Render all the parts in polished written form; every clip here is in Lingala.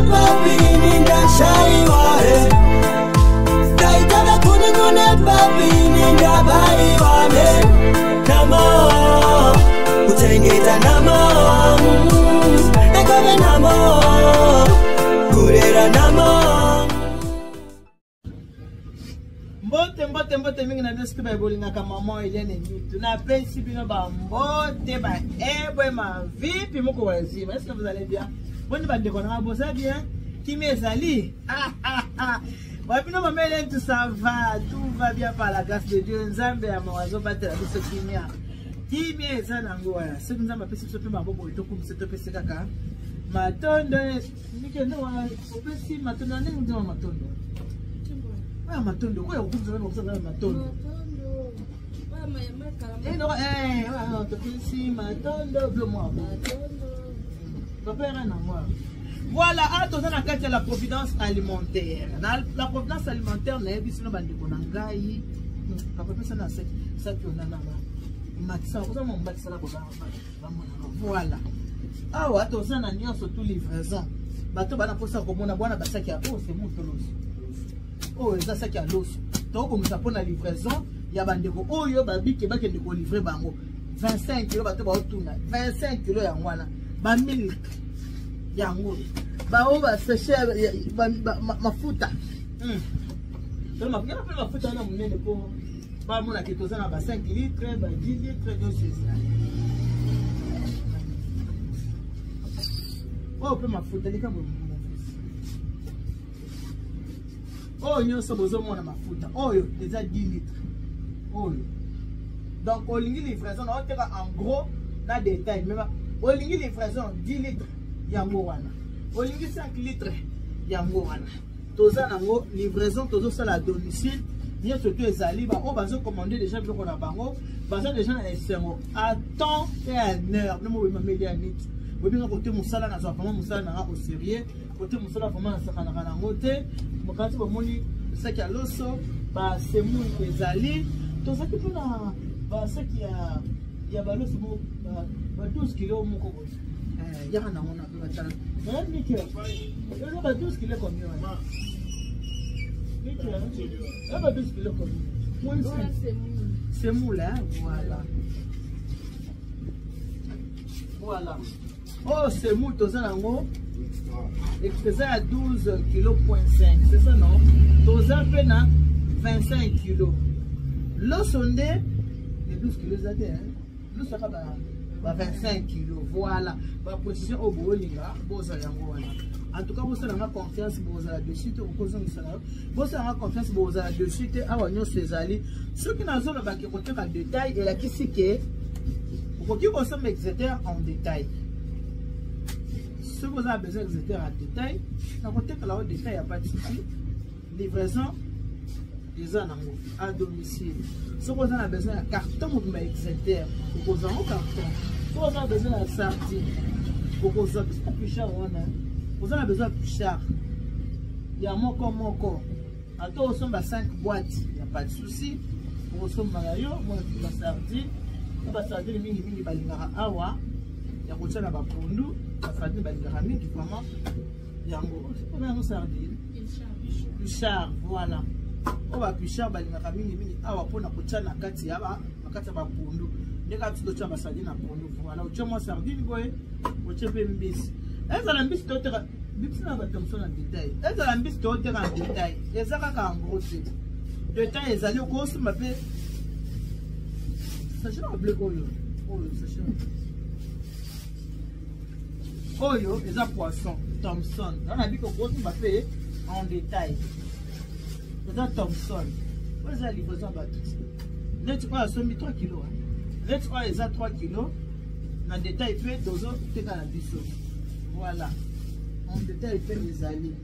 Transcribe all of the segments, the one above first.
papi ndashaiwa ndaitaka kuni kune papi ndabaiwa namo kuchengeta namo ekove namo kurera namo. Mbote, mbote, mbote mingi na bino soki bayebolingaka maman Eliane Nitu. Napesi bino bambote baebwe mavipi moko wazima. Est-ce que vous allez bien? Boni bandeko na nga boza bien? Kimi ezali? Wa bino maman Eliane tout ça va, tout va bien par la grâce de Dieu. Nzambe ya mawa azobatela biso kimia. Kimia eza nango wana. Soki Nzambe apesi biso mpe maboko tokumisa topesi kaka matondo. Mike ndo opesi matondo na ndenge nzema matondo. Ah matondo, kwa kukumza na kukumza matondo. Eh no eh ah topesi matondo blo moi. Papa era na moi. Voilà, ah toza na kati ya la providence alimentaire. Na la providence alimentaire na yebi sino bandeko na ngai. Papa pesa na saki saki onana ba. Matisa, oza mo mbatisa la boba. Voilà. Awa toza na nyonso tout livraison. Bato bana posa komona bwana basaki ya oyo c'est moto loso. Oyo eza saki ya loso. Tokobongisa mpo na livraison ya bandeko oyo babike bakende kolivre bango 25 kilo bato baotuna 25 kilo yango wana ba milk yango baoyo baseche mafuta mafuta mafuta wana monene mpo bamona ke toza na ba 5 litre ba 10 litre nyonso ezali oyo mpe mafuta likambo oyo nyonso bozomona mafuta oyo eza 10 litre oyo donc olingi livraison na oteka en gros na détail mema olingi livraison 10 litre yango wana olingi 5 litre yango wana toza nango livraison tozosala à domicile nyonso to ezali baoyo bazocommande déjà biloko na bango baza déjà na esengo à temps et à heure bino mobima meli ya niti bobinga kote mosala nazwa vraiment mosala nanga au sérieux kote mosala vraiment nasakanaka nango te mokanisi bomoni saki ya loso basemoule ezali tozalaki mpo na basaki ya baloso ba 12 kilo moko boye yaka nango na mpe batala mike eza ba 12 kilo combien wana mike eza ba 12 kilo combien semoule hein voilà voilà oh semoule toza nango eza ya 12 kilo point 5 c'est ça non toza mpe na 25 kilo loso nde 12 kilo eza te hein lusaka ba ba 25 kilo voilà ba précision oyo bolinga bozala yango wana en tout cas bosala nga confiance bozala dessus te okozongisa na yo bosala nga confiance bozala dessus te awa nyonso ezali soki nazoloba ke koteka détail elakisi ke okoki kosomba exeter en détail soki oza na besoin exeter en détail nakotekela yo détail ya pas de souci livraison eza nango à domicile soki oza na besoin ya carton mobimba extincteur okozwa yango carton soki oza na besoin ya sardine okozwa biso puchard wana oza na besoin ya puchard ya moko moko ata osomba 5 boîte ya pas de souci okosomba na yo basardine po basardine mingimingi balingaka awa ya kotia na bapondu basardine balingaka mingi vraiment yango mpona yango sardine puchard voilà oyo bapuchard balingaka mingimingi awa mpona kotya na kati ya na kati ya bapondu nde kaka biso totya basardine na pondu voilà otya mwa sardine boye otye mpe mbisi ezala mbisi toteka biso na bato mosusu na detail ezala mbisi toteka na detail eza kaka en gros te detail ezali okosomba mpe sachet na bleu oyo oyo sachet oyo eza poisson thomson wana biko kosomba mpe en détail eza thomson oyo eza livraison ya bato neti oyo asombi 3 kilo neti oyo eza 3 kilo na détail mpe tozoteka na biso voilà en détail mpe ezali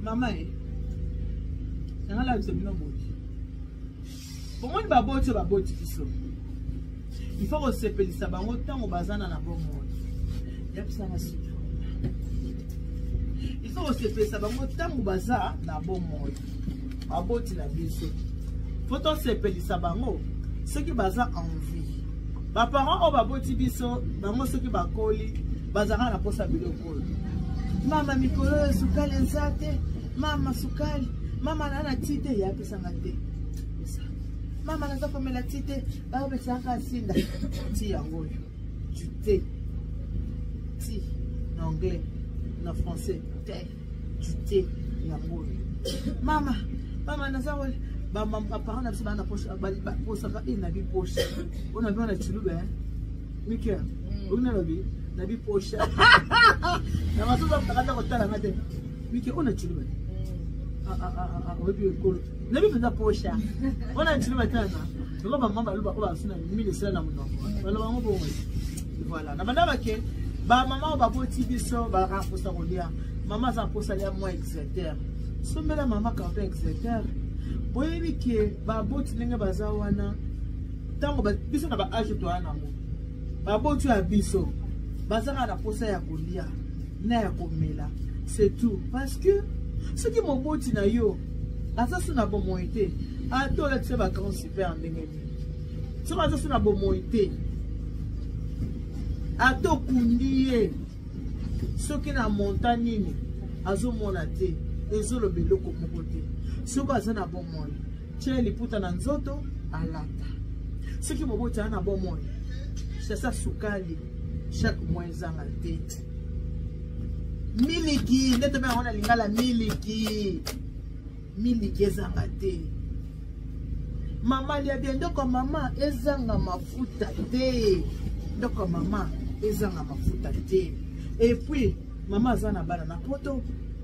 mama e yanga lakisa bino boye bomoni baboti oyo baboti biso il faut kosepelisa bango ntango baza na na bomoi yebisanga suki il faut kosepelisa bango ntango baza na bomoi baboti na biso fo tosepelisa bango soki baza en vie baparent oyo baboti biso bango soki bakoli. Bazalaka na posa biloko oyo. Mama mikolo oyo sukali eza te. Mama sukali. Mama na na ti te ya pesanga te. Mama naza komela ti te. Bapesaka sinda. Ti yango oyo. Du thé. Ti na anglais, na français, thé. Du thé yango oyo. Mama, mama naza baparent na biso baa na posaka e na biposha oyo na bino na chiluba mike oyo nalobi na biposha na masusu akata kotala nga te mike oyo na chiluba oyebi ekolo nabi mpenza posha oyo na chiluba tana loko bamama baluba oyo basuna mili esila na monoko baloba yango bongo. Voilà, na banda bake bamama oyo baboti biso balaka mposa kolia. Mama aza mposa lia mwa exeter, sombela mama carton exeter. Boyebi ke baboti ndenge baza wana, ntango biso na baage toya nango, baboti ya biso bazaka na mposa ya kolia na ya komela, c'est tout. Parce que soki moboti na yo aza so na bomoi te, ata olatisa bagrand super ndenge nini, soki aza so na bomoi te, ata okundi ye soki na monta nini, azomona te, ezoloba eloko moko te. Soki aza na bomoi, tia liputa na nzoto alata. Soki moboti aza na bomoi, sasa sukali chaque mois ezanga te, miliki nde tobe yango na lingala, miliki, miliki ezanga te. Mama lia bien, ndoko mama ezanga mafuta te, ndoko mama ezanga mafuta te. Et puis mama aza na bana na poto,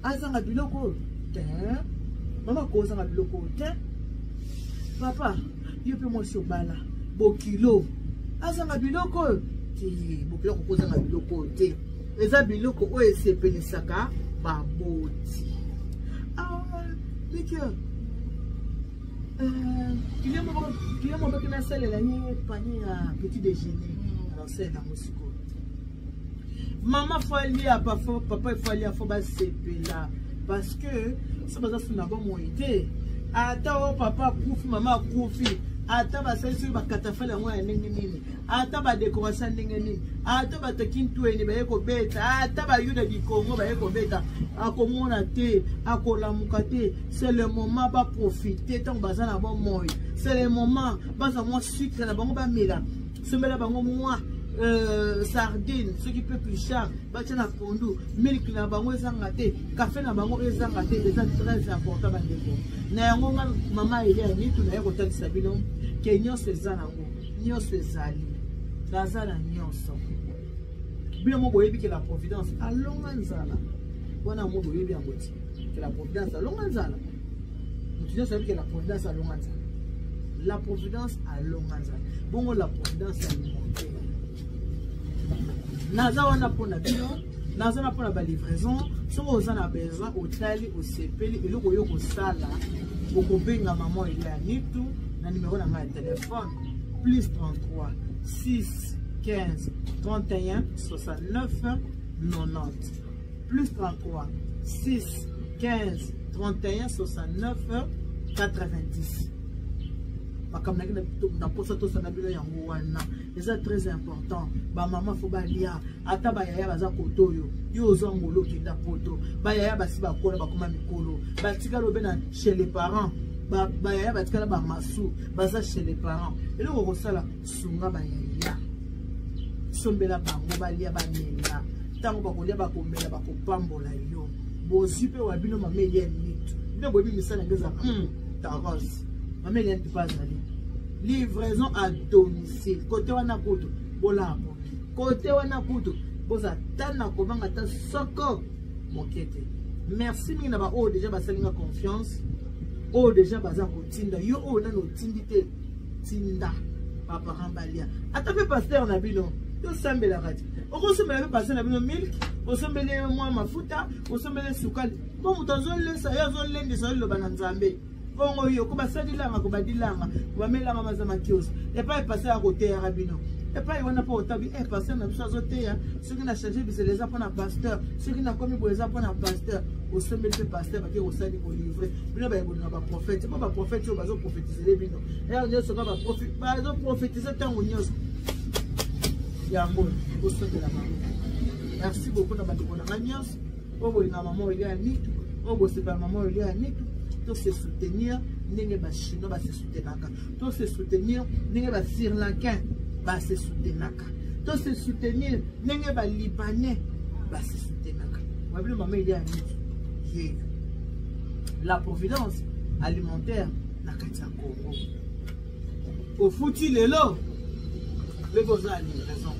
azanga biloko oyo te? Mama kozanga biloko oyo te. Papa, yo mpe mwasi obala, bokilo azanga biloko oyo te? Bokilo akokozanga biloko oyo te. Eza biloko oyo esepelisaka baboti. Mike, client moko baki nasalela ye panier ya petit déjeuner, nasalela yango sikoyo. Mama faut alia, papa faut alia, faut basepela, parce que so baza su na bomoi te, ata oyo papa akufi, mama akufi, ata basali soki bakatafale yango ya ndenge nini, ata badécoration ya ndenge nini, ata bataki ntweni baye kobeta, ata bayuda dikongo baye kobeta, akomona te, akolamuka te. C'est le moment baprofite ntango baza na bomoi. C'est le moment bazwa mwa sucre na bango bamela, sombela bango mwa sardine, soki mpe pluchard batia na pondu, milk na bango ezanga te, kafe na bango ezanga te. Eza très important, bandeko. Na yango nga mama Elia Nitu naye kotalisa bino ke nyonso eza nango, nyonso ezali, naza na nyonso. Bino mo boyebi ke la providence alonga nzala wana, mo boyebi yango ti ke la providence alonga nzala. Moto nyonso ayebi ke la providence alonga nzala, la providence alonga nzala. Bongo la providence alimentaire, naza wana mpona bino, naza na mpona balivraison. Soki oza na besoin, otali, osepeli eloko oyo kosala, okobenga mama Elia Nitu na numero na ngai ya telefone: plus 33 6 15 31 69 90, plus 33 6 15 31 69 90. Makambo naki na posa tosana bino yango wana eza très important. Bamama faut balia, ata bayaya baza koto oyo yo ozwa ngolo okenda poto, bayaya basi bakola, bakoma mikolo, batikala obe na chez les parents. Bayaya batikala bamasu, baza chez les parents. Eloko kosala, sunga bayaya, sombela bango balia, bamela. Ntango bakolia, bakomela, bakopambola yo. Bozwi mpe wa bino mama Elia Nitu. Bino boyebi misala yango eza taros. Mama Elia Nitu mpe azali livraison à domicile. Kote wana kutu bolaa kote wana kutu boza ta na kobanga ta soko moke te. Merci mingi na baoyo deja basalinga confiance, oyo deja baza kotinda. Yo oyo nano otindi te, tinda baparent balia. Ata mpe pasteur na bino tosambelaka te, okosombela mpe pasteur na bino milk, osombeli ye mwa mafuta, osombeli sukali, mpo moto azolesa ye, azolendisa yo liloba na Nzambe. Bongo yo ko basalilanga, ko badilanga, ko bamelanga maza makioso epai pasteur akoteyaka bino epai wana, mpo otabi e pasteur na biso azoteya. Soki na change bizela eza mpona pasteur, soki nakomi boye eza mpona pasteur. Osombeli mpe pasteur, bake kosali kolivre bino. Bayekolinga baprophète, mpo baprophète oyo bazoprophétisele bino ere nyonso, ka bazoprophétise ntango nyonso. Yango osombela bango. Merci beaucoup na bandeko na ngai nyonso oyo bolinga mama olia ya mitu, oyo bosepela mama olia ya mitu. To se soutenir ndenge ba chinois ba se soutenaka, to se soutenir ndenge ba sri lankain ba se soutenaka, to se soutenir ndenge ba libanais ba se soutenaka. Wabino mama elia ya mitu ye la providence alimentaire na kati ya Congo. Ofuti lelo leko oza na livraison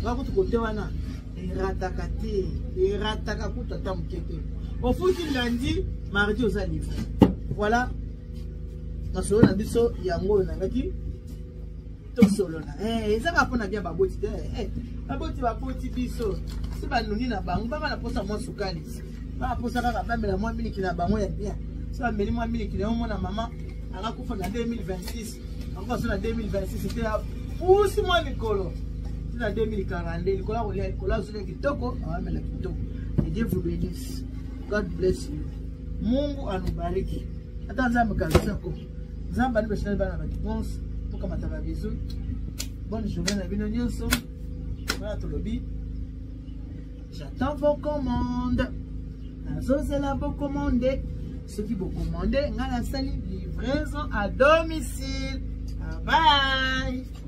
bakutu kote wana erataka te, erataka kutu ata moke te. Ofuti lundi, mardi oza livre. Voilà masolo na biso yango oyo nangaki tosolola. Eza kaka mpona bia baboti te. Baboti baboti biso si banuni na bango baka na posa mwa sukali, baka posa kaka bamela mwa miliki na bango ya bien. So bameli mwa miliki na yo, mona mama akakufa na 2026, akufa so na 2026 te, apusi mwa mikolo ti na 2042 likolo ya kolia, likolo azolia kitoko, awamela kitoko. Que Dieu vous bénisse. God bless you. Mungu anubariki. Ata Nzambe kabisako. Nzambe ani bashina bana bato bonse tokamata ba bisous. Bonne journée na bino nyonso. Voilà tolobi. J'attends vos commandes. Nazozela vos commandes. Soki bocommande, ngai nasali livraison à domicile. Bye bye.